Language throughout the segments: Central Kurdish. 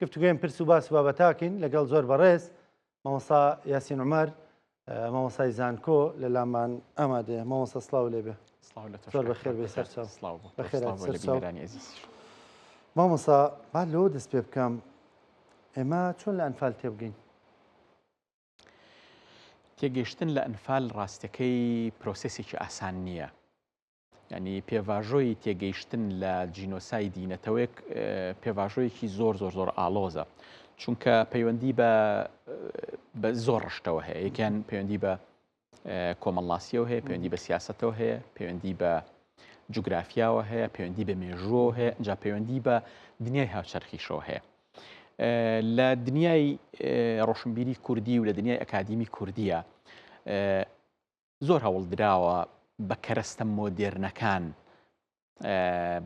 گفتوگۆیم پرس و باس و بابەتاکەین لەگەڵ زۆر بەڕێز مامۆستا یاسین عومەر مامۆستای زانکۆ لە لامان ئامادەیە. مامۆستا سڵاو لێ بێ. سڵاو لە تۆش زۆر کاک بەخێر بێ فاتیح. سەرچاو. سڵاو بۆ تۆ، بەخێر سڵاو هات بۆ لە سەرچاو. بینەرانی ئەزیزیش. مامۆستا با لەوە دەست پێ بکەم ئێمە چۆن لە ئەنفال تێبگەین؟ تێگەیشتن لە ئەنفال ڕاستەکەی پرۆسێسێکی ئاسان نییە. یانی پێڤاژۆی تێگەیشتن لە جینۆسایدی نەتەوەیەک پێڤاژۆیەکی زۆر زۆر زۆر ئاڵۆزە چونکە پەیوەندی بە بە زۆر ڕشتەوە هەیە یەکیان پەیوەندی بە کۆمەڵناسیەوە هەیە پەیوەندی بە سیاستەوە هەیە پەیوەندی بە جوگرافیاوە هەیە پەیوەندی بە مێژووەوە هەیە جا پەیوەندی بە دنیای هاوچەرخیشەوە هەیە لە دنیای ڕۆشنبیری کوردی و لە دنیای ئەکادیمی کوردیە زۆر هەوڵ دراوە بە کەرەستە مۆدێرنەکان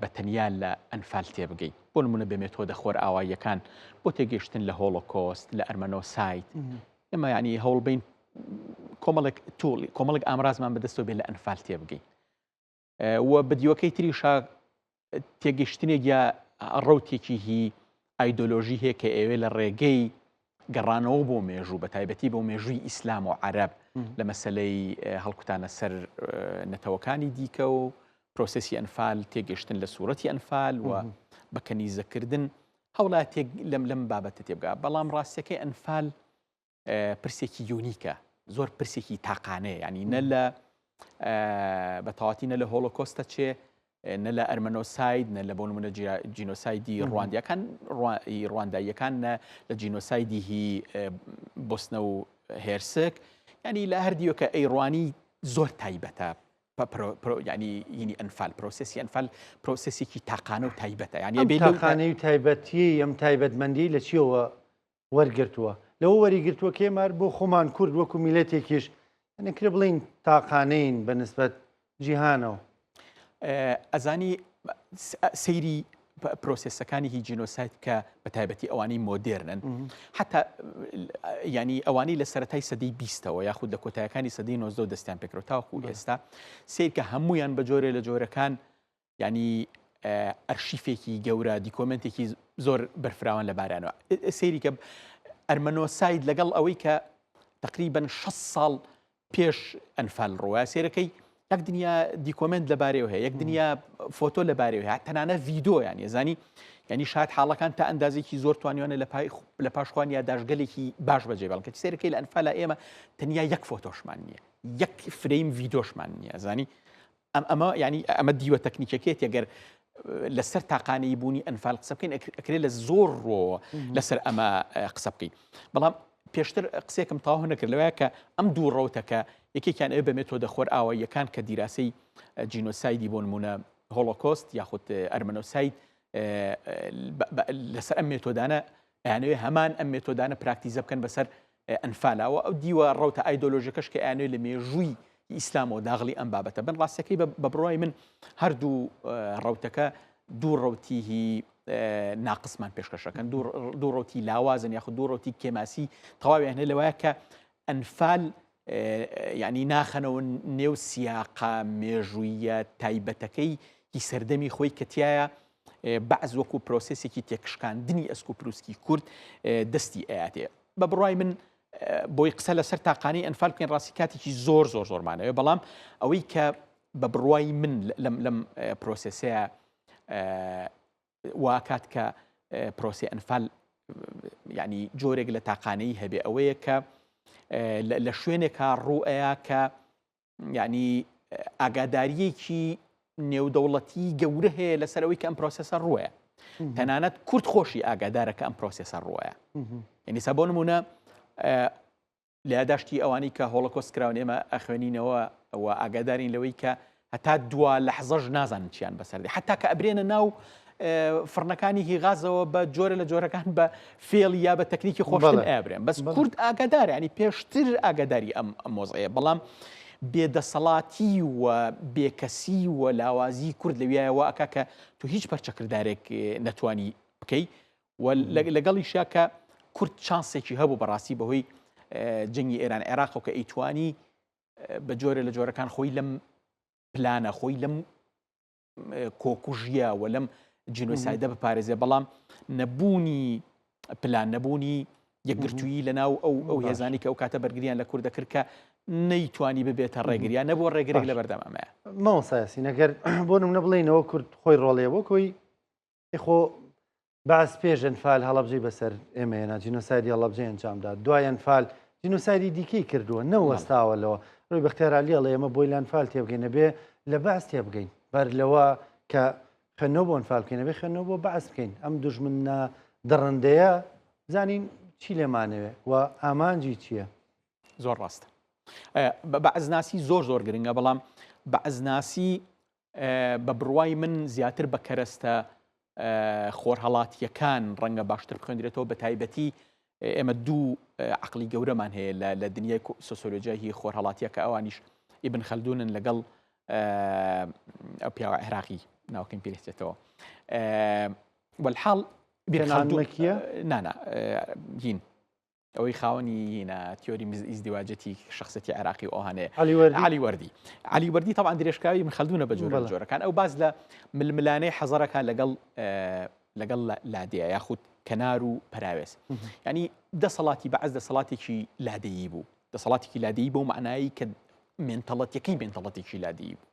بە تەنیا لە ئەنفال تێبگەین. بۆ نمونە بە مێتۆدە خۆرئاواییەکان بۆ تێگەیشتن لە هۆڵۆکۆست، لە ئەرمەنۆساید. ئێمە یعنی هەوڵ بین کۆمەڵێک tool، کۆمەڵێک ئامرازمان بەدەستەوە بێت لە ئەنفال تێبگەین. و بە دیوەکەی تریشا تێگەشتنێک یا ڕەوتێکی هی ئایدۆلۆژی هەیە کە ئەوێ لە ڕێگەی گەڕانەوە بۆ مێژوو بە تایبەتی بۆ مێژووی ئیسلام و عەرەب لە مەسلەی هەڵکوتانە سەر نەتەوەکانی دیکە و پرۆسسی ئەنفال تێگەشتن لە سوورەتی ئەنفال و بە کەنیزەکردن هەوڵا تێک لەم لەم بابەتە تێبگا بەڵام ڕاستەکەی ئەنفال پرسێکی unique ە زۆر پرسێکی تاقانەیە ینی نە لە بە تەواتی نە لە هۆڵۆکۆستە چێ نە لە ئەرمەنۆساید نە لە بۆ نمونە جینۆسایدی ڕواندیەکان ڕوانداییەکان نە لە جینۆسایدی هی بۆسنە و هێرسک ینی لە هەر دیوەکە ئەیڕوانی زۆر تایبەتە ینی ینی ئەنفال پرۆسسی ئەنفال پرۆسسێکی تاقانە و تایبەتە ینی تاقانەی و تایبەتی ئەم تایبەتمەندی لە چیەوە وەرگرتووە لەوە وەریگرتووە کە ئێمە بۆ خۆمان کورد وەکو میلەتێکیش نەکرێ بڵین تاقانەین بە نسبەت جیهانەوە. ئەزانی سەیری پرۆسێسەکانی هی جینۆساید کە بە تایبەتی ئەوانەی مۆدێرنن حتا ینی ئەوانەی لە سەتای سەدەی بیستەوە یاخود لە کۆتایەکانی سەدەی 19 دەستیان پێکرەوە تاوەکو ئێستا سیرکە هەمویان بە جۆرێ لە جۆرەکان یانی ئەرشیفێکی گەورە دیکۆمنتێکی زۆر بەرفراوان لە بارانەوە سەیری کە ئەرمەنۆساید لەگەڵ ئەوەی کە تقریبا 6 ساڵ پێش ئەنفال ڕوە سێرەکەی یەک دنیا دیکۆمنت لەبارەیەوە هەیە یەک دنیا فۆتۆ لەبارەیەوە هەیە تەنانە ڤیدۆ یان یزانی ینی شاد حاڵەکان تا ئەندازێکی زۆر توانیوانە لە پای لە پاشخوان یاداشگەلێکی باش بەجێ بەڵکە سێرەکەی لە ئەنفالا ئێمە تەنیا یەک فۆتۆشمان نییە یەک frame ڤیدۆشمان نییە زانی ئەم ئەمە یعنی ئەمە دیوە تەکنیکەکەیەتی گەر لەسەر تاقانەی بوونی ئەنفال قسە بکەین ئەکرێت لە زۆر ڕۆوە لەسەر ئەمە قسە بکەین بەڵام پێشتر قسێکم تەواو نەکرد لەوەیە کە ئەم دوو ڕەوتەکە یەکێکیان ئەوێ بە مێتۆدە خۆرئاواییەکان کە دیراسەی جینۆسایدی بۆ نمونە هۆڵۆکۆست یاخود ئەرمەنۆساید لەسەر ئەم مێتۆدانە ئەیانەوێ هەمان ئەم مێتۆدانە پراکتیزە بکەن بەسەر ئەنفالا و ئەو دیوە ڕەوتە ئایدۆلۆژیەکەش کە ئەیانەوێ لە مێژووی ئیسلامەوە داغڵی ئەم بابەتە بن ڕاستەکەی بە بڕوای من هەردوو ڕەوتەکە دوو ڕەوتی هی ناقسمان پێشکەشەکەن دوو ڕەوتی لاوازن یاخود دوو ڕەوتی کێماسی تەواویان هەیە لەوایە کە ئەنفال یعنی ناخەنەوە نێو سیاقە مێژوویە تایبەتەکەی هی سەردەمی خۆی کە تایە بەعس وەکو پرۆسێسێکی تێکشکاندنی ئەسک و پروسکی کورد دەستی ئەیاتێ. بە بڕوای من بۆی قسە لەسەر تاقانەی ئەنفال بکەین ڕاستی کاتێکی زۆر زۆر زۆرمانەوێ بەڵام ئەوەی کە بە بڕوای من لەم لەم پرۆسێسەیە واکات کە پرۆسی ئەنفال ینی جۆرێک لە تاقانەی هەبێ ئەوەیە کە لە شوێنێکا ڕوئەیە کە یعنی ئاگاداریەکی نێودەوڵەتی گەورە هەیە لەسەر ئەوەی کە ئەم پرۆسێسە ڕووە تەنانەت کورد خۆشی ئاگادارە کە ئەم پرۆسێسە ڕووە یعنی سا بۆ نمونە لە یاداشتی ئەوانەی کە هۆڵۆکۆست کراون ئێمە ئەخوێنینەوە و ئاگادارین لەوەی کە هەتا دوا لەحزەش نازانن چیان بەسەر دێ حتا کە ئەبرێنە ناو فڕنەکانی هی غازەوە بە جۆرە لە جۆرەکان بە فێڵ یا بە تەکنیکی خۆشتن ئەبرێن بەس کورد ئاگادار ینی پێشتر ئاگاداری ئەم مۆزەیە بەڵام بێدەسەڵاتی و بێکەسی و لاوازی کورد لەویایەوە ئەک کە تو هیچ پەرچەکردارێک نەتوانی بکەی و لەگەڵیشیا کە کورد چانسێکی هەبوو بەڕاستی بەهۆی جەنگی ئێران عێراق و کە ئەیتوانی بە جۆرە لە جۆرەکان خۆی لەم پلانە خۆی لەم کۆکوژیە و لەم جینۆسایدە بپارێزێ بەڵام نەبوونی پلان نەبوونی یەکگرتوویی لە ناو ئەو ئەو هێزانی کە ئەو کاتە بەرگریان لە کورد دەکرد کە نەیتوانی ببێتە ڕێگریان نەبووە ڕێگرێک لە بەردەم ئەمەیە. مامۆستا یاسین ئەگەر بۆ نمونە بڵێینەوە کورد خۆی ڕۆڵەیە وەک ئەوی خۆ بەعس پێش ئەنفال هەڵەبجەی بەسەر ئێمە هێنا جینۆسایدی هەڵەبجەی ئەنجامدا دوای ئەنفال جینۆسایدی دیکەی کردووە نەوەستاوە لەوە ڕۆی بەختیار عەلی ئەڵێ ئێمە بۆی لە ئەنفال تێبگەین ئەبێ لە بەعس تێبگەین بەر لەوە کە خوێندنەوە بۆ ئەنفال بکەین ئەبێ خوێندنەوە بۆ بەعس بکەین ئەم دوژمنە دڕندەیە بزانین چی لێمانەوێ و ئامانجی چییە؟ زۆر ڕاستە بەعزناسی زۆر زۆر گرنگە بەڵام بەعزناسی بە بڕوای من زیاتر بە کەرەستە خۆرهەڵاتیەکان ڕەنگە باشتر بخوێندرێتەوە بە تایبەتی ئێمە دوو عقلی گەورەمان هەیە لە دنیای سۆسۆلۆژیای هی خۆرهەڵاتیە کە ئەوانیش ئیبن خەلدونن لەگەڵ ئەو پیاوە عێراقی ناوکەم پێچێتەوە والحاڵ بێخەلدونەکیە نانا هین ئەوەی خاوەنی هینە تیۆری ئیزدیواجەتی شخصەتی عێراقی و ئەوانەیە علی وەردی علی وەردی طبعا درێژکراوی من خەلدونە بە جۆرە جۆرەکان ئەو باز لە ململانەی حەزەرەکە لەگەڵ لەگەڵ لادێ یاخود کەنار و پەراوێز ینی دەسەڵاتی بەعز دەسەڵاتێکی لادێیی بوو دەسەڵاتێکی لادێیی بەو معنایی کە مێنتەڵەتەکەی مێنتەڵەتێکی لادێیی بوو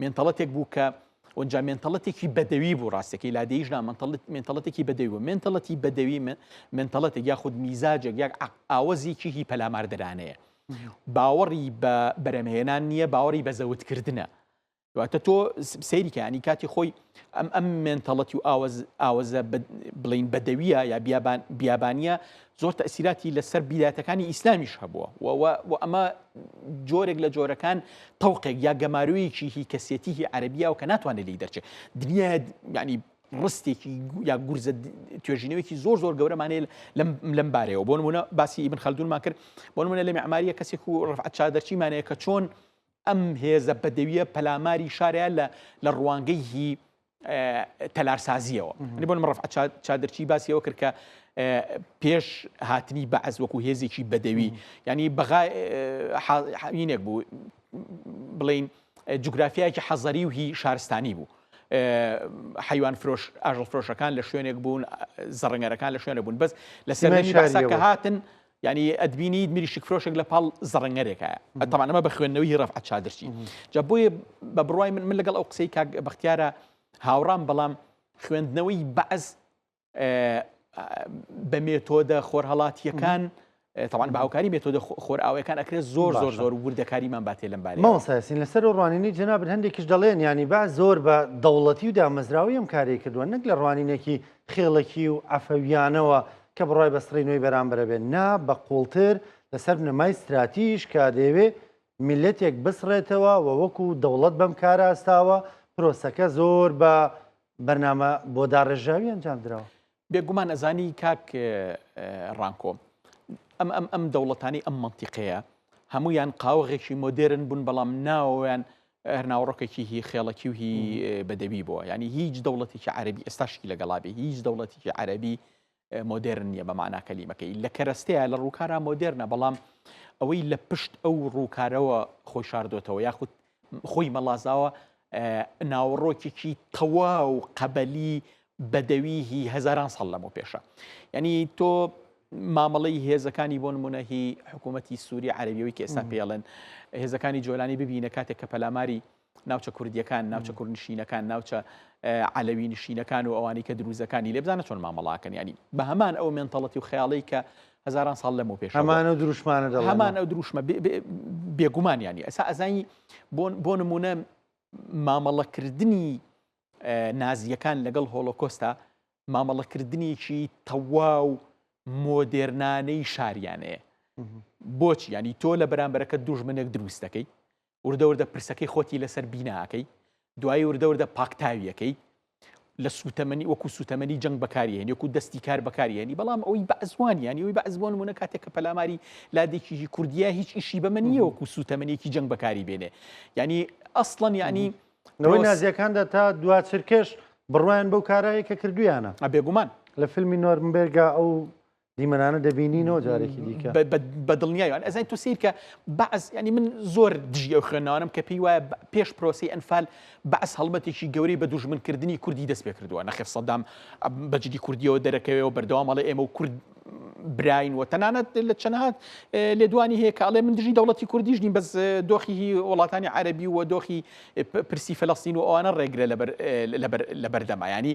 مێنتەڵەتێک بوو کە ئەوجا مێنتەڵەتێکی بەدەوی بوو ڕاستەکەی لادێیش نا مێنتەڵەتێکی بەدەوی بوو مێنتەڵەتی بەدەوی مێنتەڵەتێک یاخود میزاجێک یاک ئاوەزێکی هی پەلاماردەرانەیە باوەڕی بە بەرەمهێنان نییە باوەڕی بە زەوتکردنە واتە تۆ سەیری کە ینی کاتی خۆی ئەم ئەم مێنتەڵەتی و ئاوەز ئاوەزە بڵین بەدەویە یا بیابان بیابانیە زۆر تەسیراتی لەسەر بیداتەکانی ئیسلامیش هەبووە و ئەمە جۆرێک لە جۆرەکان تەوقێک یا گەمارۆیەکی هی کەسێتی هی عەربیە و کە ناتوانێت لی دەرچێت دنیا ینی ڕستێکی یا گورزە توێژینەوەیەکی زۆر زۆر گەورەمانەیە لەم لەم بارەیەوە بۆ نمونە باسی ئیبن خەلدونمان کرد بۆ نمونە لە معماریە کەسێک و ڕفعەت چادرچیمانەیە کە چۆن ئەم هێزە بەدەویە پەلاماری شارەیە لە لە ڕوانگەی هی تەلارسازیەوە ینی بۆ ڕەفعەت چادرچی باسی ئەوە کرد کە پێش هاتنی بەعس وەکو هێزێکی بەدەوی ینی بەغا هینێک بوو بڵین جوگرافیایەکی حەزەری و هی شارستانی بوو. حیوان فرۆش ئاژەڵ فرۆشەکان لە شوێنێک بوون زەڕنگەرەکان لە شوێنە بوون بەس لە سەردەمی بەعسا کە هاتن یانی ئەتبینیت مریشک فرۆشێک لە پاڵ زەڕنگەرێکایە تەمان ئەمە بە خوێندنەوەی ڕەفعەت چادرچی جا بۆیە بە بڕوای من من لەگەڵ ئەو قسەی کاک بەختیارە هاوڕام بەڵام خوێندنەوەی بەعز بە مێتۆدە خۆرهەڵاتیەکان طبعا بە هاوکاری مێتۆدە خۆرئاوەکان ئەکرێت زۆر زۆر زۆر وردەکاریمان باتێ لەم بارەیە. مامۆستا یاسین لەسەر ئەو ڕوانینەی جەنابت هەندێکیش دەڵێن یانی بەعس زۆر بە دەوڵەتی و دامەزراوەی ئەم کارەی کردووە نەک لە ڕوانینێکی خێڵەکی و عەفەویانەوە کە بڕوای بە سڕینەوەی بەرامبەرە بێت نا بە قوڵتر لەسەر بنەمای ستراتیژ کە دەیەوێ میللەتێک بسڕێتەوە و وەکو دەوڵەت بەم کارە هەستاوە پرۆسەکە زۆر بە بەرنامە بۆ داڕێژراوی ئەنجام دراوە. بێگومان ئەزانی کاک ڕانکۆ ئەم ئەم ئەم دەوڵەتانی ئەم مەنتیقەیە هەمویان قاوغێکی مۆدێرن بوون بەڵام ناوەیان هەر ناوەڕۆکێکی هی خێڵەکی و هی بەدەوی بووە ینی هیچ دەوڵەتێکی عەربی ئێستاشی لەگەڵا بێ هیچ دەوڵەتێکی عەربی مۆدێرن نییە بە مانا کەلیمەکەی لە کەرەستەیە لە ڕووکارا مۆدێرنە بەڵام ئەوەی لە پشت ئەو ڕووکارەوە خۆی شاردۆتەوە یاخود خۆی مەڵازاوە ناوەڕۆکێکی تەواو قەبەلی بەدەوی هی هەزاران ساڵ لەمە پێشە یعنی تۆ مامەڵەی هێزەکانی بۆ نمونە هی حکوومەتی سووری عەربیەوەی کە ئێستا پێڵێن هێزەکانی جۆلانی ببینە کاتێک کە پەلاماری ناوچە کوردیەکان ناوچە کوردنشینەکان ناوچە عەلەوی نشینەکان و ئەوانی کە دروزەکانی لێ بزانە چۆن مامەڵاکەن ینی بە هەمان ئەو mentality و خەیاڵی کە هەزاران ساڵ لەمەو پێش هەمان ئەو دروشمانە دەڵێن هەمان ئەو دروشمە بێگومان ینی ئەسا ئەزانی بۆ نمونە مامەڵەکردنی نازیەکان لەگەڵ هۆلۆکۆستا مامەڵەکردنێکی تەواو مۆدێرنانەی شاریانەیە بۆچی ینی تۆ لە بەرامبەرەکە دوژمنێک دروست دەکەی وردە وردە پرسەکەی خۆتی لەسەر بیناکەی دوایی وردە وردە پاکتاویەکەی لە سوتەمەنی وەکو سوتەمەنی جەنگ بەکاریێنی وەکو دەستی کار بەکاریێنی بەڵام ئەوەی بەعزوان یانی ئەوی بەعز بۆ نمونە کاتێک کە پەلاماری لادێکی کوردیە هیچ ئیشی بەمە نییە وەکو سوتەمەنیەکی جەنگ بەکاری بێنێ یعنی ئەسڵەن یعنی نەوەی نازیەکاندا تا دوا چرکەش بڕوایان بەو کارایە کە کردویانە بێگومان لە فیلمی نۆرمبێرگا ئەو. دیمەنانە دەبینینەوە جارێکی دیکە. بە دڵنیایەوە ئەزانی تۆ سەیر کە بەعس یانی من زۆر دژی ئەو خوێندنەوانەم کە پێی وایە پێش پرۆسەی ئەنفال بەعس هەڵمەتێکی گەورەی بە دوژمنکردنی کوردی دەست پێ کردووە نەخێر سەدام بە جلی کوردیەوە دەرەکەوێەوە بەردەوام ئەڵێ ئێمە و کورد براین و تەنانەت لە چەنەها لێدوانی هەیە کە ئەڵێ من دژی دەوڵەتی کوردیش نیم بەس دۆخی هی وڵاتانی عەرەبی و دۆخی پرسی فەلەستین و ئەوانە ڕێگرە لەبەر لەبەر لەبەردەما ینی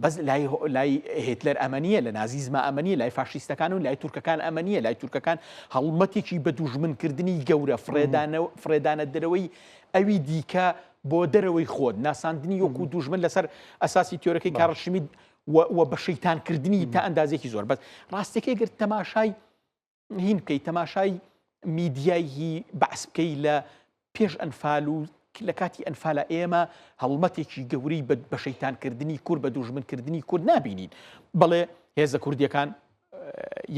بەس لای لای هێتلەر ئەمە نییە، لە نازیزما ئەمە نییە، لای فاشیستەکان و لای تورکەکان ئەمە نییە، لای تورکەکان هەڵمەتێکی بە دوژمنکردنی گەورە، فڕێدانە فڕێدانە دەرەوەی ئەوی دیکە بۆ دەرەوەی خۆت، ناساندنی وەکوو دوژمن لەسەر ئەساسی تیۆرەکەی کارل شمیت و و بە شەیتانکردنی تا ئەندازەیەکی زۆر. بەس ڕاستیەکەی گەر تەماشای هین بکەی تەماشای میدیای هی بەعس بکەی لە پێش ئەنفال و لە کاتی ئەنفالە ئێمە هەڵمەتێکی گەورەی بە شەیتانکردنی کورد بە دوژمنکردنی کورد نابینین بەڵێ هێزە کوردیەکان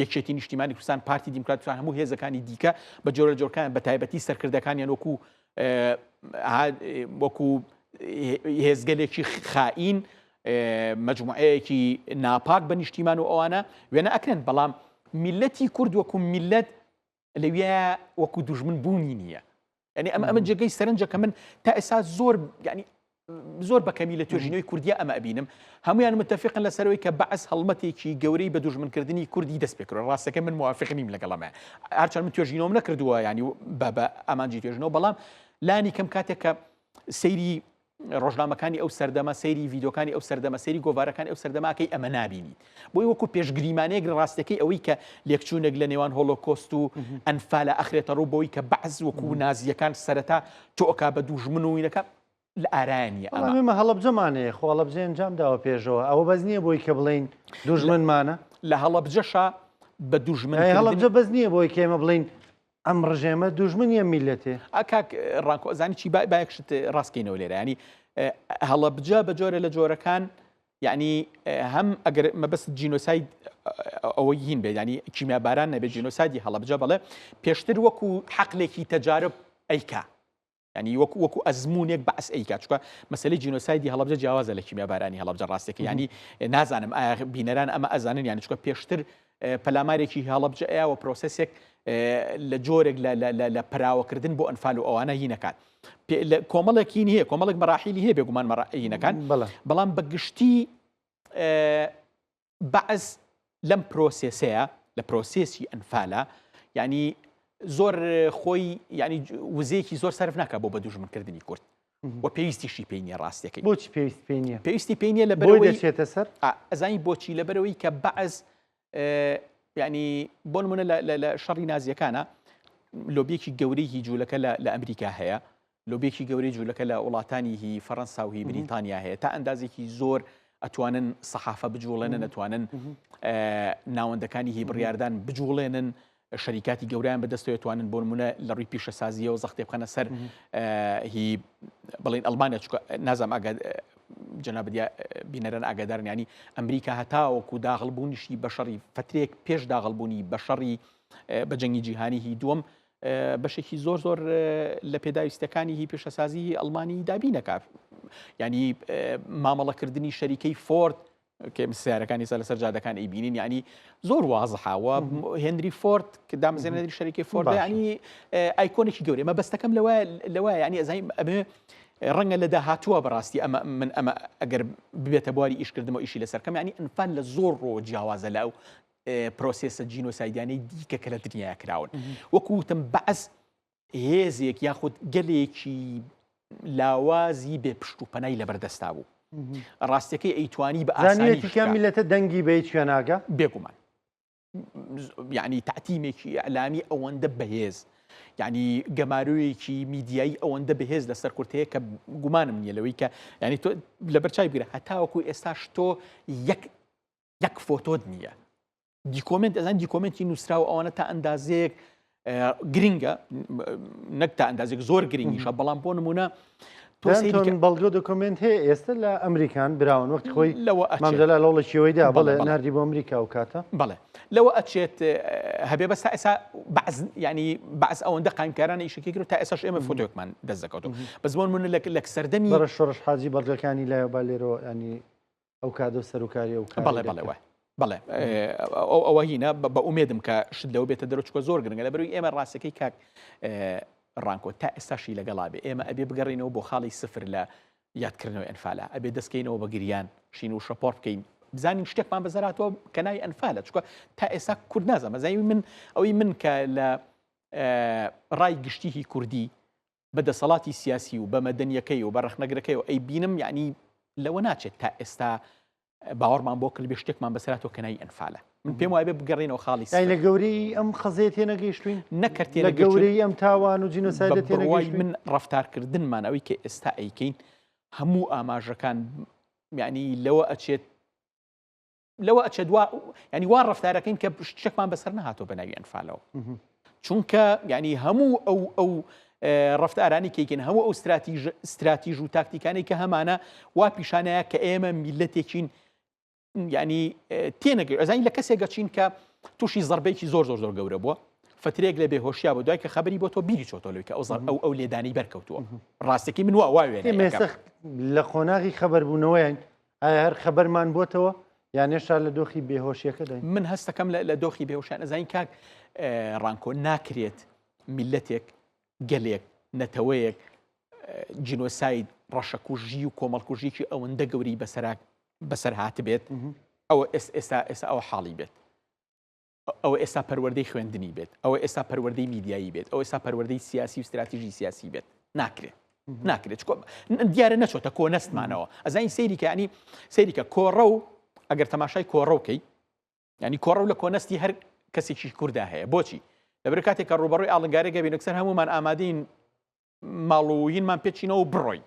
یەکێتی نیشتیمانی کوردستان پارتی دیموکرات کوردستان هەموو هێزەکانی دیکە بە جۆرە جۆرکان بە تایبەتی سەرکردەکانیان وەکو وەکو هێزگەلێکی خائین مەجموعەیەکی ناپاک بە نیشتیمان و ئەوانە وێنە ئەکرێن بەڵام میلەتی کورد وەکو میلەت لەویا وەکو دوژمن بوونی نییە یعنی ئەمە ئەمە جێگەی سەرنجە کە من تا ئێستا زۆر ینی زۆر بە کەمی لە توێژینەوەی کوردیا ئەمە ئەبینم هەمویان متفقن لەسەرەوەی کە بەعس هەڵمەتێکی گەورەی بە دوژمنکردنی کوردی دەست پێکرد ڕاستەکە من موافق نیم لەگەڵ ئەمە هەرچەند من توێژینەوەم نەکردووە ینی بە بە ئامانجی توێژنەوە بەڵام لانی کەم کاتێک کە سەیری ڕۆژنامەکانی ئەو سەردەمە سەیری ڤیدۆکانی ئەو سەردەمە سەیری گۆڤارەکانی ئەو سەردەماکەی ئەمە نابینیت بۆی وەکو پێشگریمانەیەک لە ڕاستەکەی ئەوەی کە لێکچوونێک لە نێوان هۆلۆکۆست و ئەنفالە ئەخرێتە ڕوو بۆی کە بەعس وەکو نازیەکان سەرەتا تۆ ئەکا بە دوژمن و وینەکە لە ئارایە نییە ئەمە. بەڵام ئێمە هەڵەبجەمان هەیە، خۆ هەڵەبجە ئەنجام داوە پێشەوە، ئەوە بەس نییە بۆی کە بڵێین دوژمنمانە؟ لە هەڵەبجەشا بە دوژمن کردنی. هەڵەبجە بەس نییە بۆی کە ئێمە بڵێین ئەم ڕژێمە دوژمنی ئەم میللەتێ؟ ئا کاک ڕانکۆ ئەزانی چی با با یەک شت ڕاست کەینەوە لێرە یانی هەڵەبجە بە جۆرە لە جۆرەکان یعنی هەم ئەگەر مەبەست جینۆساید ئەوەی هین بێت ینی کیمیاباران نەبێت جینۆسایدی هەڵەبجە بەڵێ پێشتر وەکو حەقلێکی تەجارب ئەیکا یانی وەکو وەکو ئەزموونێک بەعس ئەیکات چونکە مەسەلەی جینۆسایدی هەڵەبجە جیاوازە لە کیمیابارانی هەڵەبجە ڕاستەکە ینی نازانم ئایا بینەران ئەمە ئەزانن یانی چونکە پێشتر پەلامارێکی هەڵەبجە ئەیاوە پرۆسێسێک لە جۆرێک لە پراوەکردن بۆ ئەنفال و ئەوانە هینەکات کۆمەڵێکی هەیە کۆمەڵێک مەراحیلی هەیە بێگومان مەڕینەکان بەڵام بە گشتی بەعس لەم پرۆسێسەیە لە پرۆسێسی ئەنفالە یعنی زۆر خۆی یعنی وزەیەکی زۆر سەرف ناکە بۆ بە دوژمنکردنی کورد و پێویستیشی پێی نییە ڕاستەکەی بۆچی پێویست پێی نییە پێویستی پێی نییە لە بەرەوەی دەچێتە سەر ئەزانی بۆچی لە بەرەوەی کە بەعس ینی بۆ نمونە لە شەڕی نازیەکانە لۆبیەکی گەورەی هی جوولەکە لە ئەمریکا هەیە لۆبیەکی گەورەی جولەکە لە وڵاتانی هی فەرەنسا و هی بریتانیا هەیە تا ئەندازێکی زۆر ئەتوانن سەحافە بجوڵێنن ئەتوانن ناوەندەکانی هی بڕیاردان بجوڵێنن شەریکاتی گەوریان بەدەستەوە توانن بۆ نمونە لە ڕووی پیشەسازیەوە زەختێ بخەنە سەر هی بڵین ئەلمانیا چکە نازام ئاگا جەنابت بینەران ئاگادارن ینی ئەمریکا هەتاوەکو داغڵبوونیشی بە شەڕی فترێک پێش داغڵبوونی بە شەڕی بە جەنگی جیهانی هی دووەم بەشێکی زۆر زۆر لە پێداویستەکانی هی پیشەسازی ئەڵمانی دابین نەکات ینی مامەڵەکردنی شەریکەی فۆرد کە سیارەکانی سەر لەسەر جادەکان ئەیبینین ینی زۆر وازحاوە هێنری فۆرد کە دامەزێنەری شەریکەی فۆرد ینی ئایکۆنێکی گەورەی مەبەستەکەم لەوە لەوە ینی ئەزانیم ئەبێ ڕەنگە لە داهاتووە بەڕاستی ئەمە من ئەمە ئەگەر ببێتە بواری ئیشکردنەوە ئیشی لەسەرکەم ینی ئەنفال لە زۆر ڕۆ جیاوازە لە ئەو پرۆسێسە جینۆسایدیانەی دیکە کە لە دنیا کراون وەکو وتم بەعس هێزێک یاخود گەلێکی لاوازی بێ پشت و پەنای لەبەردەستا بوو ڕاستەکەی ئەیتوانی بە ئاسانیەتی میلەتە دەنگی بە هیچ ناگە بێگومان یعنی تەعتیمێکی ئیعلامی ئەوەندە بەهێز یعنی گەمارۆیەکی میدیایی ئەوەندە بەهێز لەسەر کورتەیە کە گومانم نییە لەوەی کە ینی تۆ لەبەرچای بگرە هەتاوەکو ئێستاش تۆ یەک یەک فۆتۆت نییە دیکۆمنت ئەزان دیکۆمنتی نووسراوە ئەوانە تا ئەندازەیەک گرنگە نەک تا ئەندازێک زۆر گرنگیشە بەڵام بۆ نمونە تۆ بەڵگە دۆکۆمنت هەیە ئێستا لە ئەمریکان براون وەختی خۆی لەوە مامجللا لەوڵە شێوەیدا بەڵێ نردی بۆ ئەمریکا و کاتە بەڵێ لەوە ئەچێت هەبێ بەس تا ئێسا بەعز ینی بەعز ئەوەندە قایمکارانە ئیشەکەی کرد تا ئێساش ئێمە فۆتۆکمان دەست دەکەوتەوە بەس بۆ نمونە لە سەردەمی بەڕە شۆڕش حاجی بەڵگەکانی لایە با لێرەوە ینی ئەو کادە و سەرکاری ئەو بەڵێ بەڵێ وایە. بەڵێ ئەوە هینە بە ئومێدم کە شت لەوە بێتە دەرەوە چکە زۆر گرنگە لە بەروی ئێمە ڕاستەکەی کاک ڕانکۆ تا ئێستاشی لەگەڵا بێ ئێمە ئەبێ بگەڕینەوە بۆ خاڵی سفر لە یادکردنەوەی ئەنفالە ئەبێ دەستکەینەوە بە گریان شین و شەپۆڕ بکەین بزانین شتێکمان بەسەرهاتووە کە ناوی ئەنفالە چکە تا ئێستا کورد نازانم ئەزانی من ئەوەی من کە لە ڕای گشتیی کوردی بە دەسەڵاتی سیاسی و بە مەدەنیەکەی و بە ڕەخنەگرەکەی و ئەیبینم یعنی لەوە ناچێت تا ئێستا باوەڕمان بۆ کردبێ شتێکمان بەسەراتەوە کە ناوی ئەنفالە من پێم وایە بگەڕێنەوە خاڵی لە گەورەی ئەم خەزەیە تێنەگەیشتوین نەکرد لە گەورەی ئەم تاوان و جینۆسایدە تێنەگەیشتوین من ڕەفتارکردنمان ئەوەی کە ئێستا ئەیکەین هەموو ئاماژەکان یعنی لەوە ئەچێت لەوە ئەچێت وا ینی وا ڕفتارەکەین کە شتێکمان بەسەر نەهاتۆ بە ناوی ئەنفالەوە چونکە ینی هەموو ئەو ئەو ڕفتارانی کەیکن هەموو ئەو استراتیژ استراتیژ و تاکتیکانی کە هەمانە وا پیشانەیە کە ئێمە میلەتێکین ینی تێنەگەی ئەزانی لە کەسێک گەچین کە تووشی زربێکی زۆر زۆر زۆر گەورە بووە فترێک لە بێهۆشیا بۆ دوای کە خبری بۆ تۆ بیری چۆتۆ لەوی کە ئەو ئەو ئەو لێدانی بەرکەوتووە ڕاستەکەی من وا واوێ لە قۆناغی خەبەربوونەوەیان ئایا هەر خەبەرمان بۆتەوە یان هێشتا لە دۆخی بێهۆشیەکەداین؟ من هەستەکەم لە دۆخی بێهۆشیان ئەزانین کاک ڕانکۆ ناکرێت میلەتێک گەلێک نەتەوەیەک جینۆساید ڕەشەکوژی و کۆمەڵکوژیکی ئەوەندە گەوری بەسەرا بەسەر هاتبێت ئەوە ئێستا ئێستا ئەوە حاڵی بێت ئەوە ئێستا پەروەردەی خوێندنی بێت، ئەوە ئێستا پەروەردەی میدیایی بێت، ئەوە ئێستا پەروەردەی سیاسی و ستراتیژی سیاسی بێت. ناکرێت. ناکرێت. چکۆ دیارە نەچۆتە کۆنەستمانەوە. ئەزانی سەیری کە ینی سەیری کە کۆڕە و ئەگەر تەماشای کۆڕە بکەی ینی کۆڕە و لە کۆنەستی هەر کەسێکی کووردا هەیە بۆچی لەبەر کاتێک کە ڕوبەڕووی ئاڵنگارێک گەبین ئەکسەر هەمومان ئامادەین ماڵ و هینمان پێچینەوە بڕۆین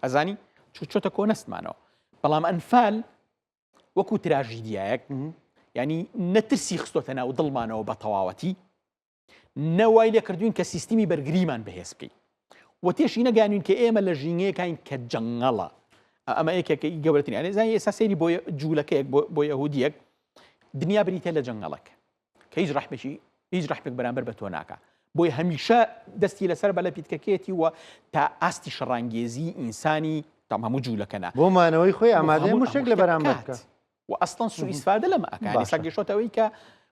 ئەزانی چ چۆتە کۆنەستمانەوە بەڵام ئەنفال وەکو تراژیدیایەک ینی نەترسی خستۆتە ناو دڵمانەوە بە تەواوەتی نەوای لێ کردوین کە سیستمی بەرگریمان بەهێز بکەین و تێشی نەگانین کە ئێمە لە ژینگەیەکین کە جەنگەڵە ئەمە یەکێکە گەورەترین یانێ زانی ئێستا سەیری بۆ جوولەکەیەک بۆ یەهودیەک دنیا بریتە لە جەنگەڵەک کە هیچ ڕەحمێکی هیچ ڕەحمێک بەرامبەر بە تۆ ناکا بۆیە هەمیشە دەستی لەسەر بەلە پیتکەکەیەتی و تا ئاستی شەڕانگێزی ئینسانی تام هەموو جوولەکە نا بۆ مانەوەی خۆی ئامادەیە مشتێک لە بەرامبەر بکات و ئەسڵەن سوء ئیسفادە لەمە ئەکا یعنی ئێستا گەیشتۆتە ئەوەی کە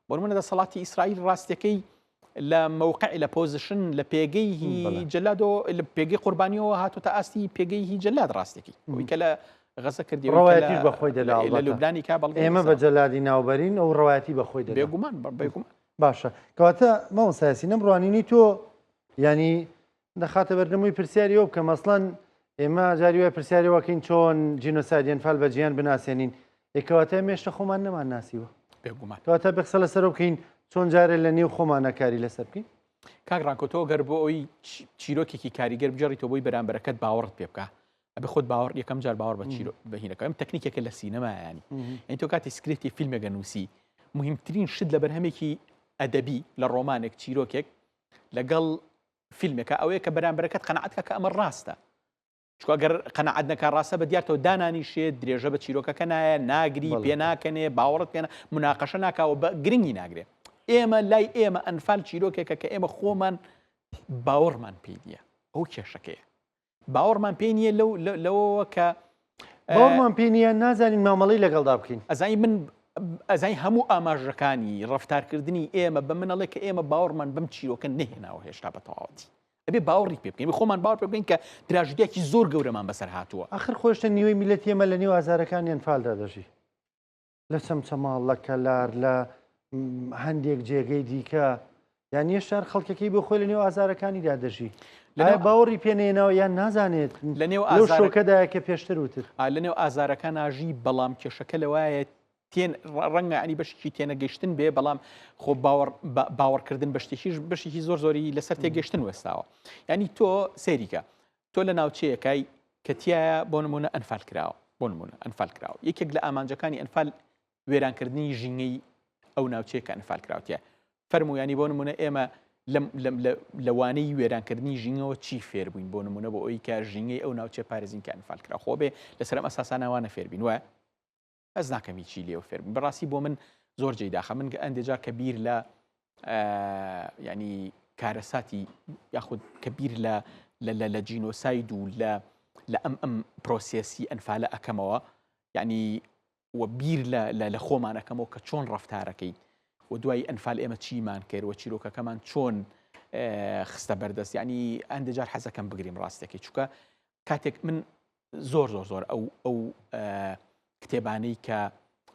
بۆ نمونە دەسەڵاتی ئیسرائیل ڕاستیەکەی لە مەوقع لە position لە پێگەی هی جەلادەوە لە پێگەی قوربانیەوە هاتۆتە ئاستی پێگەی هی جەلاد ڕاستێکی ئەوەی کە لە غەزە کردی ڕەوایەتیش بە خۆی دەدا لە لوبنانی کا بەڵگە ئێمە بە جەلادی ناوبەرین ئەو ڕەوایەتی بە خۆی دەدا بێگومان بێگومان باشە کەواتە مامۆستا یاسین ئەم ڕوانینەی تۆ ینی دەخاتە بەردەمەوەی پرسیاری ئەو بکەم ئەسڵەن ئێمە جاری وای پرسیاری وەکەین چۆن جینۆسایدی ئەنفال بە جیهان بناسێنین ئێکەواتە مێشتە خۆمان نەمان ناسیوە بێگومان کەواتە بقسە لەسەر بکەین چۆن جارێ لە نێو خۆمانە کاری لەسەر بکەین کاک ڕانکۆ تۆ گەر بۆ ئەوی چیرۆکێکی کاریگەر بگێڕیتەوە بۆی بەرامبەرەکەت باوەڕت پێ بکە ئەبێ خۆت باوەڕ یەکەم جار باوەڕ بە چیرۆ بە هینەکە ئەم تەکنیکێکە لە سینەما ینی یعنی تۆ کاتی سکرێتی فیلمێکە نووسی مهمترین شت لە بەرهەمێکی ئەدەبی لە ڕۆمانێک چیرۆکێک لەگەڵ فیلمێکە ئەوەیە کە بەرامبەرەکەت قەناعەت کە ئەمە ڕاستە چکە گەر قەناعەت نەکا ڕاستە بە دیارتەوە دانانیشێت درێژە بە چیرۆکەکە نایە ناگری پێ ناکەنێ باوەڕت پێ مناقەشە ناکاوە بە گرنگی ناگرێ ئێمە لای ئێمە ئەنفال چیرۆکێکە کە ئێمە خۆمان باوەڕمان پێی نییە ئەو کێشەکەیە باوەڕمان پێی نییە لەو لەوەوە کە باوەڕمان پێی نییە نازانین مامەڵەی لەگەڵدا بکەین. ئەزانی من ئەزانی هەموو ئاماژەکانی ڕەفتارکردنی ئێمە بە من ئەڵێ کە ئێمە باوەڕمان بەم چیرۆکە نەهێناوە هێشتا بە تەواوەتی ئەبێ باوەڕی پێ بکەین خۆمان باوەڕ پێ بکەین کە تراژیدیاکی زۆر گەورەمان بەسەر هاتووە. ئاخر خۆشتە نیوەی میللەتی ئێمە لە نێو ئازارەکانی ئەنفالدا دەژی. لە چەمچەماڵ، لە کەلار، لە هەندێک جێگەی دیکە، یان هێشتا خەڵکەکەی بۆ خۆی لە نێو ئازارەکانیدا دەژی. لە باوەڕی پێنێنەوە یان نازانێت لە نێو لەو شۆکەدایە کە پێشتر وتت. لە نێو ئازارەکە ناژی، بەڵام کێشەکە لەوایە تێن ڕەنگە ئەنی بەشێکی تێنەگەیشتن بێ بەڵام خۆ باوەڕ باوەڕکردن بە شتێکیش بەشێکی زۆر زۆری لەسەر تێگەشتن وەستاوە ینی تۆ سەیریکە تۆ لە ناوچەیەکای کە تایە بۆ نمونە ئەنفال کراوە بۆ نمونە ئەنفال کراوە یەکێک لە ئامانجەکانی ئەنفال وێرانکردنی ژینگەی ئەو ناوچەیە کە ئەنفال کراوتە فەرمویانی بۆ نمونە ئێمە لە وانەی وێرانکردنی ژینگەوە چی فێربووین بۆ نمونە بۆ ئەوی کە ژینگەی ئەو ناوچە پارێزین کە ئەنفال کرا خۆ بێ لەسەر ئەم ئەساسانەوانە فێربین وایە هەست ناکەم هیچی لێوە فێربم بەڕاستی بۆ من زۆر جێی داخە من ئەندێ جار کە بیر لە ینی کارەساتی یاخود کە بیر لە لە جینۆساید و لە لە ئەم ئەم پرۆسێسی ئەنفالە ئەەکەمەوە یعنی. و بیر لە لە خۆمان ئەکەمەوە کە چۆن ڕەفتارەکەین و دوای ئەنفال ئێمە چیمان کرد و چیرۆکەکەمان چۆن خستە بەردەست ینی ئەندە جار حەزەکەم بگریم ڕاستەکەی چووکە کاتێک من زۆر زۆر زۆر ئەو ئەو کتێبانەی کە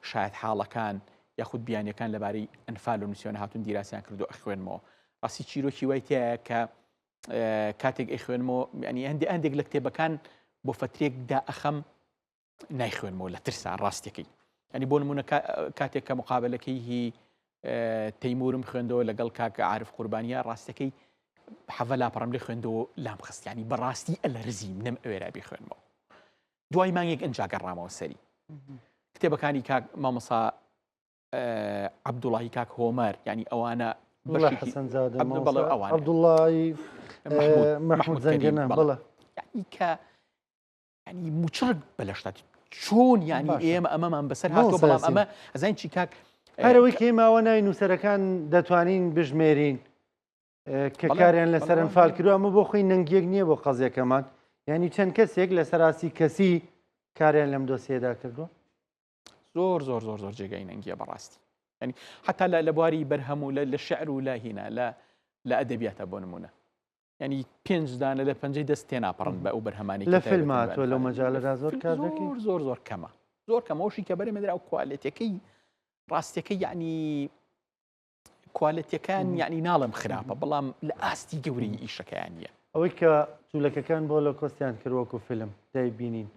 شاید حاڵەکان یاخود بیانەکان لەبارەی ئەنفال و نووسیۆن هاتون دیراسیان کردو ئەخوێنمەوە ڕاستی چیرۆکی وای تایە کە کاتێک ئەخوێنمەوە ینی هەندێک هەندێک لە کتێبەکان بۆ فترێک دا ئەخەم نایخوێنمەوە لە ترسا ڕاستەکەی ینی بۆ نمونە کاتێک کە مقابلەکەی هی تەیمورم خوێندەوە لەگەڵ کاک عارف قوربانیە ڕاستەکەی حەڤە لاپەڕم لێ خوێندەوە لام خستیانی بەڕاستی ئەلەرزیم نەم ئەوێرا بیخوێنمەوە دوای مانگێک ئەنجا گەڕامەوە سەری کتێبەکانی کاک مامۆسا عەبدوڵاهی کاک هۆمەر ینی ئەوانە عەبدوڵای مەحمود زەنگەنە بەڵێ کە ینی موچڕک بە لەشتا چۆن ینی ئێمە ئەمەمان بەسەر هاتووە بەڵام ئەمە ئەزانین چی کاک هەرەوەی کە ماوە ناوی نووسەرەکان دەتوانین بژمێرین کە کاریان لەسەر ئەنفال کردووە ئەمە بۆ خۆی نەنگیەک نییە بۆ قەزیەکەمان ینی چەند کەسێک لە سەراسی کەسی کاریان لەم دۆسیەدا کردووە زۆر زۆر زۆر زۆر جێگای نەنگیە بەڕاستی ینی حتا لە بواری بەرهەم و لە شعر و لە هینا لە لە ئەدەبیاتە بۆ نمونە ینی پێنج دانە لە پەنجەی دەست تێناپەڕن بە ئەو بەرهەمانی لە فیلم هاتووە لەو مەجالەدا زۆر کار زۆر زۆر زۆر کەمە زۆر کەمەوەشی کە بەرێ مەدرا و کوالێتەکەی ڕاستیەکەی یعنی کوالێتیەکان یعنی ناڵم خراپە بەڵام لە ئاستی گەورەی ئیشەکەیان نییە. ئەوەی کە جولەکەکان بۆ لۆکۆستیان کرد وەکو فیلم دەیبینین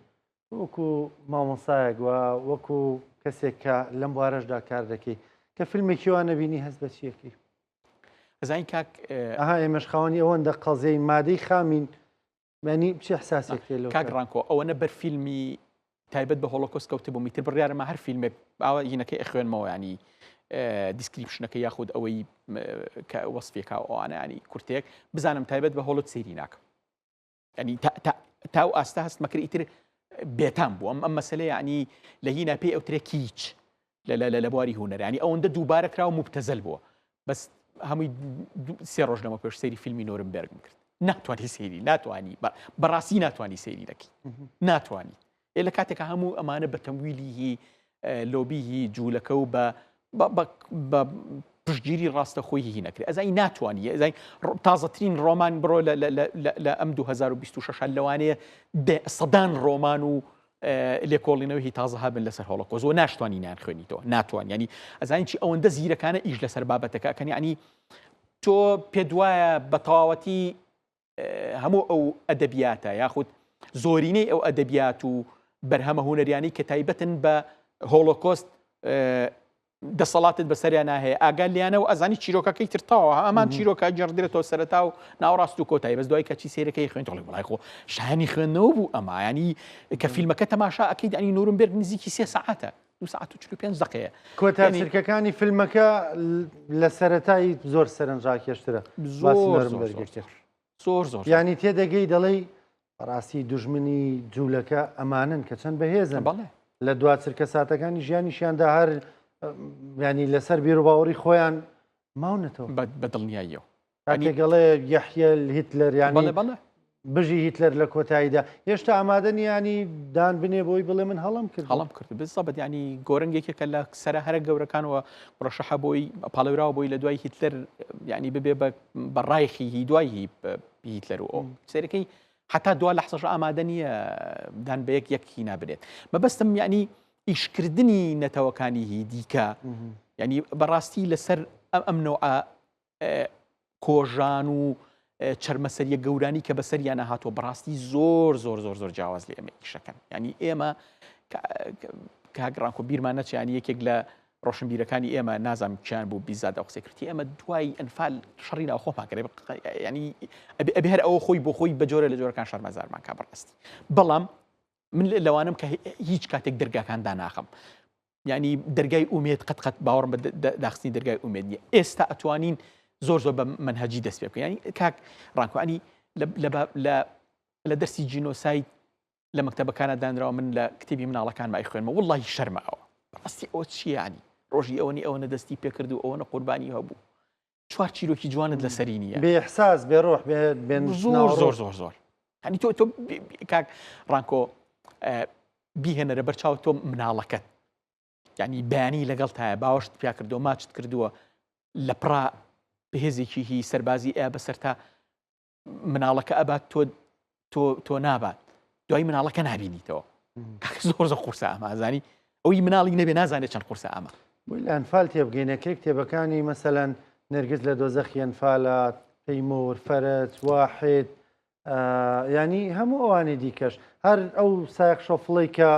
وەکو مامۆسایەک و وەکو کەسێک کە لەم بوارەشدا کار دەکەی کە فیلمێکی وا نەبینی هەست بە چیەکەی؟ ئەزانی کاک ئەها ئێمەش خاوەنی ئەوەندە قەزیەی مادەی خامین مانی چی احساسێک تێ لەو کاک ڕانکۆ ئەوەنە بەر فیلمی تایبەت بە هۆڵۆکۆست کەوتبووم ئیتر بڕیارمە هەر فیلمێک ئاوا هینەکەی ئەخوێنمەوە ینی description ەکە یاخود ئەوەی کە وەسفێکا ئەوانە ینی کورتێک بزانم تایبەت بە هۆڵۆت سەیری ناکەم ینی تا و ئاستا هەست مەکرد ئیتر بێتام بوو ئەم ئەم مەسلەیە ینی لە هینا پێی ئەوترێ kitsch لە بواری هونەر ینی ئەوەندە دووبارە کرا و مبتەزەل بووە بەس هەمووی سێ ڕۆژ لەمە پێش سەیری فیلمی نۆرمبێرگم کرد ناتوانانی سەیری ناتوانانی بەڕاستی ناتوانانی سەیری دەکەی ناتوانانی ئێ لە کاتێکە هەموو ئەمانە بە تەمویلی هی لۆبیی جوولەکە و بە بە پشتگیری ڕاستە خۆی هی نەکرێت ئەزای ناتوانانی ئەزای تازەترین ڕۆمان بڕۆ لە ئەم 2026 لەوانەیە سەدان ڕۆمان و لێکۆڵینەوەی هی تازە هەبن لەسەر هۆڵۆکۆست و ناشتوانی نانخوێنیتەوە ناتوان ینی ئەزانین چی ئەوەندە زیرەکانە ئیش لەسەر بابەتەکە ئەکەن ینی تۆ پێت وایە بە تەواوەتی هەموو ئەو ئەدەبیاتە یاخود زۆرینەی ئەو ئەدەبیات و بەرهەمە هوەریانی کە تایبەتن بە هۆڵۆکۆست دەسەڵاتت بەسەریانا هەیە ئاگا لیانە و ئەزانی چیرۆکەکەی تر تەواوە هەمان چیرۆکە گێڕدرێتەوە سەرەتا و ناوەڕاست و کۆتایی بەس دوای کەچی سەیرەکەی خوێن دەڵێ وڵای خۆ شایانی خوێندنەوە بوو ئەمە ینی کە فیلمەکە تەماشا ئەکەیت ینی نورنبێرگ نزیکی سێ سەعاتە دو سەعات و 45 دقەیە کۆتا چرکەکانی فیلمەکە لە سەرەتای زۆر سەرنجڕاکێشترە باسی زۆر زۆر نۆرنبێرگی زۆر کرد. زۆر زۆر یانی تێدەگەی دەڵێی بەڕاستی دوژمنی جوولەکە ئەمانن کە چەند بەهێزن بەڵێ لە دوا چرکە ساتەکانی ژیانیشیاندا هەر ینی لەسەر بیروباوەڕی خۆیان ماونەتەوە بە دڵنیاییەوە کاتێک ئەڵێ یەحیە هیتلەر یانی بەڵێ بەڵێ بژی هیتلەر لە کۆتاییدا هێشتا ئامادە نیانی دان بنێ بۆی بڵێ من هەڵم کرد هەڵم کرد بزەبت ینی گۆرنگ یەکێکە لە سەرە هەرە گەورەکانەوە ڕەشەحە بۆی پاڵێوراوە بۆی لە دوای هیتلەر ینی ببێ بە بە ڕایخی هی دوای هی هیتلەر و ئەو سەیرەکەی حتا دوا لەحزەش ئامادە نییە دان بە یەک یەک هینا بنێت مەبەستم یعنی ئیشکردنی نەتەوەکانی هی دیکە ینی بەڕاستی لەسەر ئەم ئەم نەوعە کۆژان و چەرمەسەریە گەورانی کە بەسەریانە هاتووە بەڕاستی زۆر زۆر زۆر زۆر جیاواز لە ئێمە ئیشەکەن ینی ئێمە کاک ڕانکۆ بیرمان نەچێ ینی یەکێک لە ڕۆشنبیرەکانی ئێمە نازانم کیان بوو بیزاد ئەو قسەی کردی ئێمە دوای ئەنفال شەڕی ناوخۆمان کرد ینی ئەبێ هەر ئەوە خۆی بۆ خۆی بە جۆرە لە جۆرەکان شەرمەزارمان کا بەڕاستی بەڵام من لەوانم کە هیچ کاتێک دەرگاکان داناخەم ینی دەرگای ئومێد قەت قەت باوەڕم بە داخستنی دەرگای ئومێد نییە ئێستا ئەتوانین زۆر زۆر بە منهجی دەست پێ بکەین ینی کاک ڕانکوانی لە دەرسی جینۆساید لە مەکتەبەکانا دانراوە من لە کتێبی مناڵەکانما ئەیخوێنمەوە وەڵاهی شەرمە ئەوە بەڕاستی ئەوە چییە یانی ڕۆژی ئەوەنی ئەوەنە دەستی پێکرد و ئەوەنە قوربانی هەبوو چوار چیرۆکی جوانت لەسەری نییە بێ احساس بێ ڕۆح بێ بێ زۆر زۆر زۆر زۆر هەنی تۆ تۆ کاک ڕانکۆ بیهێنەرە بەرچاو تۆ مناڵەکەت. ینی بەیانی لەگەڵ تایە باوەشت پیا کردو ماچت کردووە لە پڕا هێزێکی هی سەربازی ئەیا بەسەر تا مناڵەکە ئەبات تۆ تۆ تۆ نابات دوای مناڵەکە نبینیتەوە زۆر زۆر قورسە ئەمە ئەزانی ئەوی مناڵی نەبێ نازانێت چەند قورسە ئەمە. بۆی لە ئەنفال تێبگەین ئەکرێ کتێبەکانی مەسەلەن نێرگز لە دۆزەخی ئەنفالە، تەیمور، فەرەج، واحید، یانی هەموو ئەوانی دیکەش هەر ئەو سایەق شۆفڵەی کە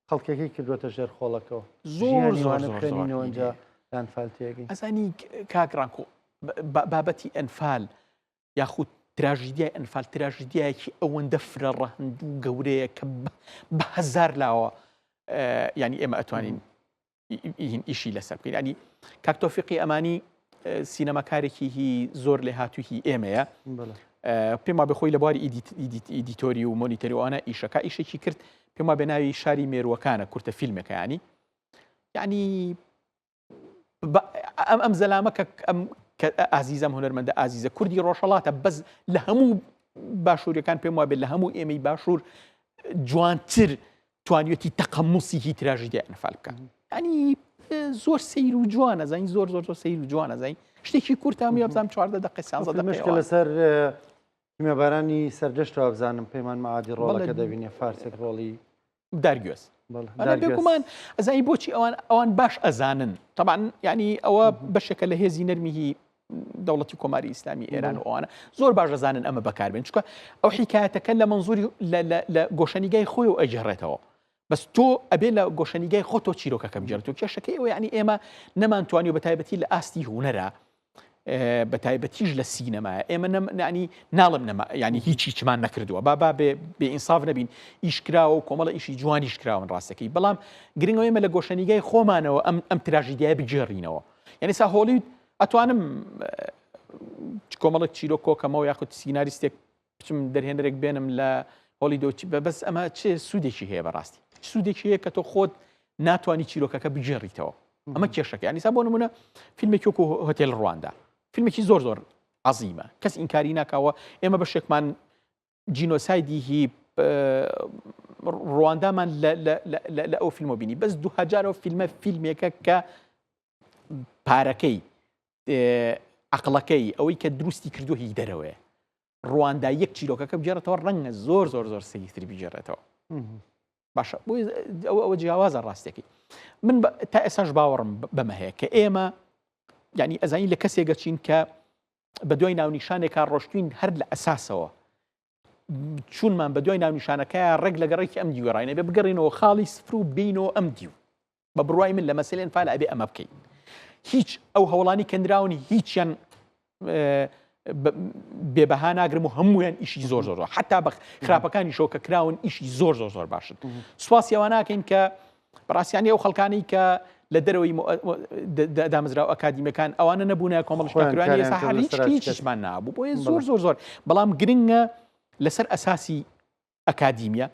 خەڵکەکەی کردووەتە ژێر خۆڵەکەوە زۆر ژیانی زۆر وانە زۆر زۆر بخوێنینەوە ئینجا هینەیە. لە ئەنفال تێگەین. ئەزانی کاک ڕانکۆ بابەتی ئەنفال یاخود تراژیدیای ئەنفال تراژیدیایەکی ئەوەندە فرە ڕەهەند و گەورەیە کە بە هەزار لاوە ینی ئێمە ئەتوانین ئیشی لەسەر بکەین ینی کاک تۆفیقی ئەمانی سینەماکارێکی هی زۆر لێ هاتووی ئێمەیە پێم وابێ خۆی لە بواری ئیدیتۆری و مۆنیتەریوانە ئیشەکە ئیشێکی کرد پێم وابێ ناوی شاری مێروەکانە کورتە فیلمێکە ینی یعنی ئەم ئەم زەلامە کە ئەم ئازیزم هونەرمەندە ئازیزە کوردی ڕۆژهڵاتە بەس لە هەموو باشووریەکان پێم وابێت لە هەموو ئێمەی باشوور جوانتر توانیوەتی تەقەموسی هی تراژیدیای ئەنفال بکە ینی زۆر سیر و جوانە زین زۆر زۆر زۆر سیر و جوانە زین شتێکی کورتە هەموو بزانام 14 دقی 13 دقیقە لەسەر کیمیابارانی سەردەشت وابزانم پەیمان معادی ڕۆڵەکە دەبینێ فارسێک ڕۆڵی دارگوێز بێگومان ئەزانی بۆچی ئەوان ئەوان باش ئەزانن طبعا ینی ئەوە بەشێکە لە هێزی نەرمیهی دەوڵەتی کۆماری ئیسلامی ئێران و ئەوانە زۆر باش دەزانن ئەمە بەکاربێن چونکە ئەو حیکایەتەکە لە منزوری لە گۆشەنیگای خۆی و ئەگەڕێتەوە بەس تۆ ئەبێ لە گۆشەنیگای خۆ تۆ چیرۆکەکە بگێڕێت و کێشەکەی ئەوە یعنی ئێمە نەمانتوانی و بە تایبەتی لە ئاستی هونەرە بە تایبەتیش لە سینەمایە ئێمە نەمانی ناڵم نەما ینی هیچ هیچمان نەکردووە با با بێ بێ ئینساف نەبین ئیش کراوە و کۆمەڵە ئیشی جوانیش کراون ڕاستەکەی بەڵام گرنگەوە ئێمە لە گۆشەنیگای خۆمانەوە ئەم ئەم تراژیدیای بگێڕینەوە یعنی سا هۆلیود ئەتوانم کۆمەڵک چیرۆک کۆکەمەوە یاخود سیناریستێک بچم دەرهێنەرێک بێنم لە هۆڵیدۆ بە بەس ئەمە چ سوودێکی هەیە بەڕاستی سوودێکی هەیە کە تۆ خۆت ناتوانانی چیرۆکەکە بگێڕیتەوە ئەمە کێشەکە ینی سا بۆ نمونە فیلمێکی وەکو هۆتێل ڕواندا فیلمێکی زۆر زۆر عەزیمە کەس ئینکاری ناکاوە ئێمە بەشێکمان جینۆسایدی هی ڕواندامان لە ئەو فیلمە بینی بەس دوهجارەوە فیلمە فیلمێکە کە پارەکەی عقلەکەی ئەوەی کە دروستی کردو هی دەرەوەیە ڕواندا یەک چیرۆکەکە بگێڕێتەوە ڕەنگە زۆر زۆر زۆر سەیرتر بگێڕێتەوە باشە بۆ ئەوە ئەوە جیاوازە ڕاستەکەی من تا ئێساش باوەڕم بەمە هەیە کە ئێمە یعنی ئەزانی لە کەسێک گەچین کە بە دوای ناونیشانێکا ڕۆشتوین هەر لە ئەساسەوە چونمان بە دوای ناونیشانەکە ڕێک لە گەڕێکی ئەم دیوەڕینە بێ بگەڕینەوە خاڵی سفر و بینەوە ئەم دیو بە بڕوای من لە مەسەلەی ئەنفال ئەبێ ئەمە بکەین هیچ ئەو هەوڵانی کەندراون هیچیان بێبەها ناگرم و هەمویان ئیشی زۆر زۆر زۆر حتا بە خراپەکانی شۆکە کراون ئیشی زۆر زۆر زۆر باشن سوپاسی ئەوە ناکەین کە بەڕاستیانی ئەو خەڵکانی کە لە دەرەوەی دامەزراوە ئەکادیمەکان ئەوانە نەبوونە کۆمەڵشکانی ئێستا هەر هیچ هیچمان نابوو بۆیە زۆر زۆر زۆر بەڵام گرنگە لەسەر ئەساسی ئەکادیمیا،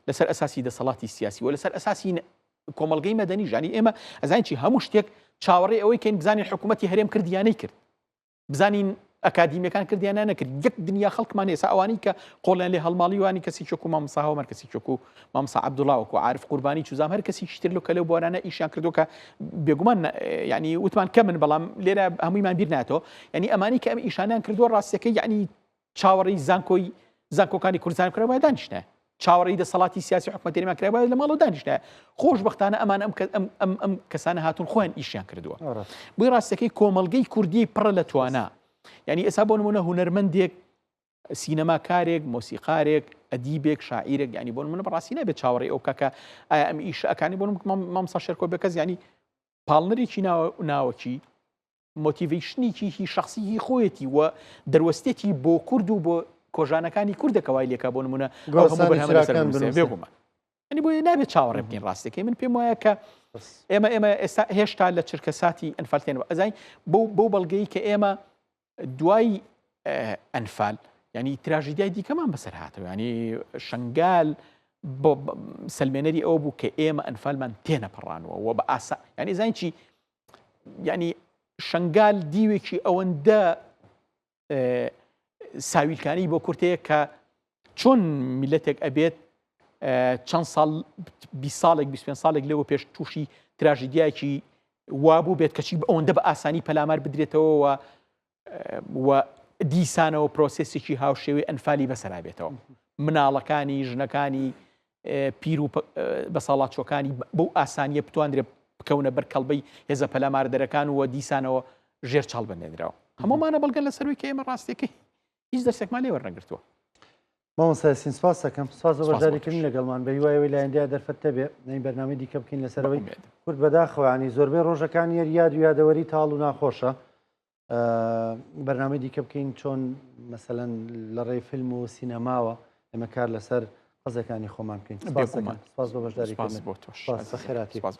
لەسەر ئەساسی دەسەڵاتی سیاسی و لەسەر ئەساسی کۆمەڵگەی مەدەنی ژانی ئێمە ئەزانین چی هەموو شتێک چاوەڕێ ئەوەی کەین بزانین حکوومەتی هەرێم کردیانەی کرد بزانین ئەکادیمیەکان کردیانە نەکرد یەک دنیا خەڵکمان ئێسا ئەوانەی کە قۆڵیان لێ هەڵماڵیوانی کەسی چۆکو مامۆستا هاومەر کەسی چۆکو مامۆستا عەبدوڵا وەکو عارف قوربانی چوزام هەر کەسی تر لەو کە لەو بوارانە ئیشیان کردو کە بێگومان ینی وتمان کەمن بەڵام لێرە هەموویمان بیر ناتەوە ینی ئەمانی کە ئەم ئیشانیان کردووە ڕاستەکەی یعنی چاوەڕێی زانکۆی زانکۆکانی کوردستان کرابایە دانیشتایە چاوەڕێی دەسەڵاتی سیاسی حکومەتی هەرێمان کرابایە لە ماڵەوە دانیشتایە خۆشبەختانە ئەمان ئەم ئەم ئەم ئەم کەسانە هاتوون خۆیان ئیشیان کردووە بۆی ڕاستەکەی کۆمەڵگەی کوردی پڕە لە توانا یعنی ئێستا بۆ نمونە هونەرمەندێک سینەماکارێک مۆسیقارێک ئەدیبێک شاعیرێک ینی بۆ منە بەڕاستی نابێت چاوەڕێ ئەو کاکە ئایا ئەم ئیش ئەکانی بۆ مامسا شێرکۆ بێکەس ینی پاڵنەرێکی ناوەکی motivation ێکی هی شەخسی هی خۆیەتی و دەروەستێتی بۆ کورد و بۆ کۆژانەکانی کوردە کە وای لێکا بۆ نمونە ئەو هەموو بەرهەمە لەسەر بنووسێ. بێگومان یعنی بۆیە نابێت چاوەڕێ بکەین ڕاستەکەی من پێم وایە کە ئێمە ئێمە ئێستا هێشتا لە چرکە ساتی ئەنفال تێنەوە ئەزانین بۆ بۆ بەڵگەی کە ئێمە دوای ئەنفال ینی تراژیدیای دیکەمان بەسەر هاتەوە ینی شنگال بۆ سلمێنەری ئەوە بوو کە ئێمە ئەنفالمان تێنەپەڕانوە و بە ئاسا ینی زانین چی یعنی شنگال دیوێکی ئەوەندە ساویلکانی بۆ کورتەیە کە چۆن میلەتێک ئەبێت چەند ساڵ 20 ساڵێک 25 ساڵێک لەوە پێش تووشی تراژیدیایەکی وابوو بێت کەچی ئەوەندە بە ئاسانی پەلامار بدرێتەوە و دیسانەوە پرۆسێسێکی هاوشێوەی ئەنفالی بەسەرا بێتەوە مناڵەکانی ژنەکانی پیر و بەساڵاچوەکانی بەو ئاسانیە بتواندرێت بکەونە بەر کەڵبەی هێزە پەلاماردەرەکان و دیسانەوە ژێر چاڵ بنێنرەوە هەموومانە بەڵگە لەسەروی کە ئێمە ڕاستیەکەی هیچ دەرسێکمان لێ وەرنەگرتووە. مامۆستا یاسین سپاس دەکەم سپاس بۆ بەشداریکردن لەگەڵمان بە هیوای ئەوەی لە ئایندەیا دەرفەت هەبێ نەی بەرنامەی دیکە بکەین لەسەرەوەی کورد بەداخەوە ینی زۆربەی ڕۆژەکان یەر یاد و یادەوەری تاڵ و ناخۆشە بەرنامەی دیکە بکەین چۆن مەسەلەن لە ڕێی فیلم و سینەماوە ئێمە کار لەسەر قەزەکانی خۆمان بکەین سپاس بۆ بەشداریکردن بۆ تۆش سپاس بەخێراتی.